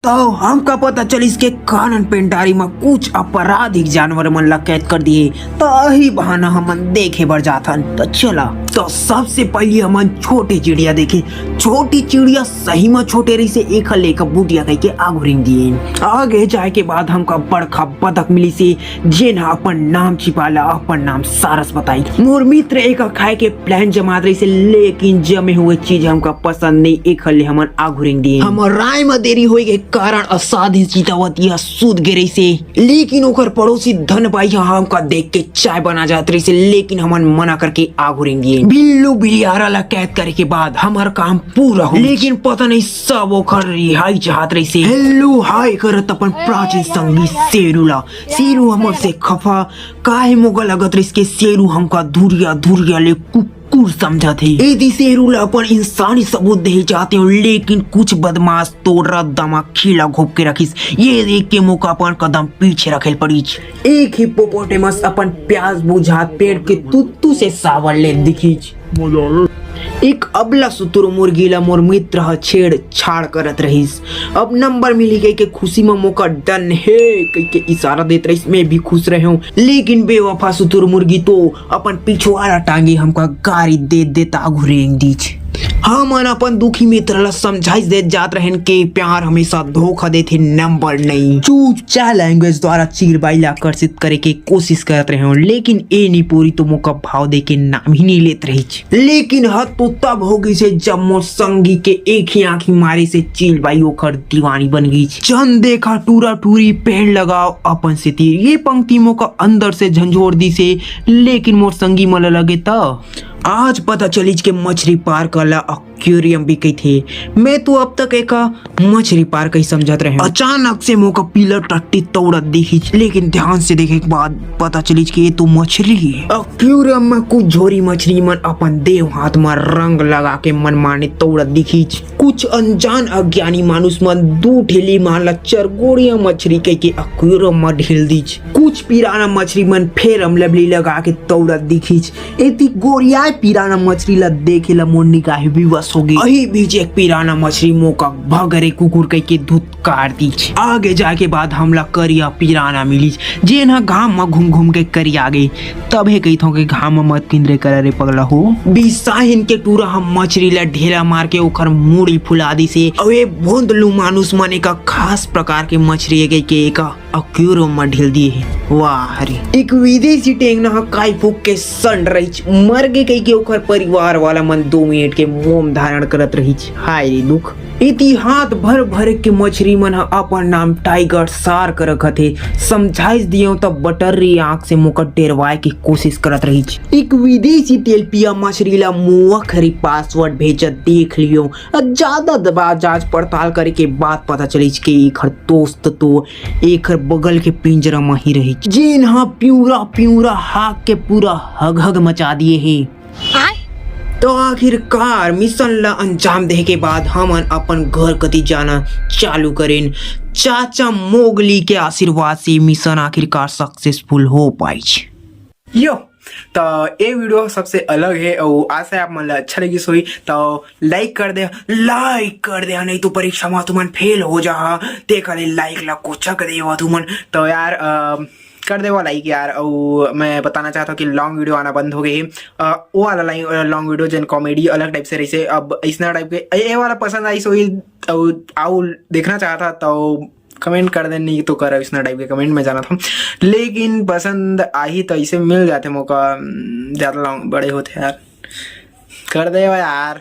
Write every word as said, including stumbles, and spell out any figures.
तो हमका पता चलिस के कानन पेंडारी म कुछ आपराधिक जानवर मन ला कैद कर दिए, तो यही बहाना हमन देखे बर जाथन। तो चला, तो सबसे पहले हमन छोटे चिड़िया देखे। छोटी चिड़िया सही म छोटे रहिसे, एखर ले एकर बुटिया कहिके आगू रेंग दिए। आगे जाए के बाद हमका बड़खा बतख मिलिसे, जेन ह अपन नाम छिपा ला अपन नाम सारस बताई। मोर मित्र एकर खाए के प्लान जमात रहिसे, लेकिन जमे हुए चीज हमका पसंद नहीं, एखर ले हमन आगू रेंग दिए। हमर राय म देरी होए के कारण असाध चितावत यह सूत गे रहिसे, लेकिन ओकर पड़ोसी धन बाई ह हमका देख के चाय बना जात रहिसे, लेकिन हमन मना करके आगू रेंग दिए। बिल्लू बिलियारा ला कैद करे के बाद हमर काम पूरा हो, लेकिन पता नहीं सब ओकर रिहाई चाहत रहिसे। हेलो हाय करत अपन प्राचीन संगी शेरू ला। शेरू हमर से खफा काहे मोका लगत रहिस के शेरू हमका धुरिया धुरिया ले कुकुर समझत हे। एदी शेरू ला अपन इंसानी सबूत दे जाते हो, लेकिन कुछ बदमाश तोर रद्दा म खीला घोप के रखिस। ये देख के मोका अपन कदम पीछे रखेल पड़िस। एक हिप्पोपोटेमस अपन प्यास बुझात पेड़ के तुत्तू से सावर ले दिखिस। एक अबला सुतुर मुर्गी ला मोर मित्र ह छेड़ छाड़ करत रहिस। अब नंबर मिली गई के खुशी म मोका डन हे कहिके इशारा देत रहिस। मैं भी खुश रहे हूँ, लेकिन बेवफा सुतुर मुर्गी तो अपन पिछवाड़ा टांगे हमका गारी दे देत आगू रेंग दीच। हमन अपन दुखी मित्र ला समझाइश देत जात रहन के प्यार हमेशा धोखा देथे, नंबर नहीं। चूचा लैंग्वेज द्वारा चिरबाई ला आकर्षित करे के कोशिश करत रहे हूँ, लेकिन ए निपोरी तो मोका भाव दे के नाम ही नहीं लेत रहिच। लेकिन हद तो तब हो गई से जब मोर संगी के एक ही आंखी मारे से चिरबाई ओकर दीवानी बन गई। चंद देखा टूरा टूरी पेड़ लगाओ अपन से तीर, ये पंक्ति मोका अंदर से झंझोर दी से, लेकिन मोर संगी मन ला लगे त आज पता चलिच के मछरी पार्क वाला एक्वेरियम भी कहिथे। मैं तो अब तक एका मछरी पार्क ही समझत रहे। अचानक से मोका पीला टट्टी तौड़त दिखिच, लेकिन ध्यान से देखे के बाद पता चलिच कि ये तो मछरी है। एक्वेरियम में कुछ झोरी मछरी मन अपन देव हाथ में रंग लगा के मनमाने तौड़त दिखिच। कुछ अनजान अज्ञानी मानुष मन दू ठेली मान ला चरगोड़िया मछरी कह के एक्वेरियम में ढील दीच। कुछ पिराना मछरी मन फेर लवली लगा के तौड़त दिखिच। एती गोरियाए पिराना मछरी ला देखे ला मोर निगाह विवश हो गई। अही बीच एक पिराना मछरी मोका भगरे कुकुर कह के धुतकार दीच। आगे जाके बाद हमला करिया पिराना मिलिच, जेन ह घाम म घूम घूम के करिया गे। तभे कहिथों के घाम म मत किंदरे करा रे पगला हो। बिसाहिन के टूरा ह मछरी ला ढेला मार के ओखर मुड़ी फुला दिसे। अउ ए भोंदलू मानुष मन एका खास प्रकार के मछरी ए कहिके एका एक्वेरियम म ढील दिए हे। वाह रे। एक विदेशी टेंगना ह काई फूक के संड रहिच, मर गे कहिके ओखर परिवार वाला मन दो मिनट के मौन धारण करत रहिच। हाय रे दुख। इति हाथ भर भर के मछरी मन ह अपन नाम टाइगर शार्क रखत हे। समझाइस दियो त बटर्री आंख से मोका डेरवाए के कोशिश करत रहिच। एक विदेशी तेलपिया मछरी ला मुआ खरी पासवर्ड भेजत देख लियो। अ, ज्यादा दबा जांच पड़ताल करे के बाद पता चलिच के एखर दोस्त तो एखर बगल के पिंजरा म ही रहिच, जेन ह पिंवरा पिंवरा हाक के पूरा हगहग मचा दिए हे। तो आखिरकार मिशन ला अंजाम देहे के बाद हमन अपन घर कति जाना चालू करेन। चाचा मोगली के आशीर्वाद से मिशन आखिरकार सक्सेसफुल हो पाइच। यो, त ए वीडियो सबसे अलग हे अउ आशा है आप मन ला अच्छा लगिस होही। त लाइक कर दे, लाइक कर दे, नहीं तो परीक्षा में तुमन फेल हो जाहा। तेकर ले लाइक ला कोचक देवा तुमन। त यार, अ, कर देवा लाइक यार। अउ मैं बताना चाहता हूँ कि लॉन्ग वीडियो आना बंद हो गई है। अ, वो वाला लाइन, अ, लॉन्ग वीडियो जेन कॉमेडी अलग टाइप से रहिसे, अब इसना टाइप के ए, ए वाला पसंद आइस होही, अउ, अउ देखना चाहता तो कमेंट कर दे, नहीं तो कर इसना टाइप के कमेंट में जाना था। लेकिन पसंद आही तो इसे मिल जाते मौका, उम, ज्यादा लॉन्ग बड़े होते यार। कर दे यार।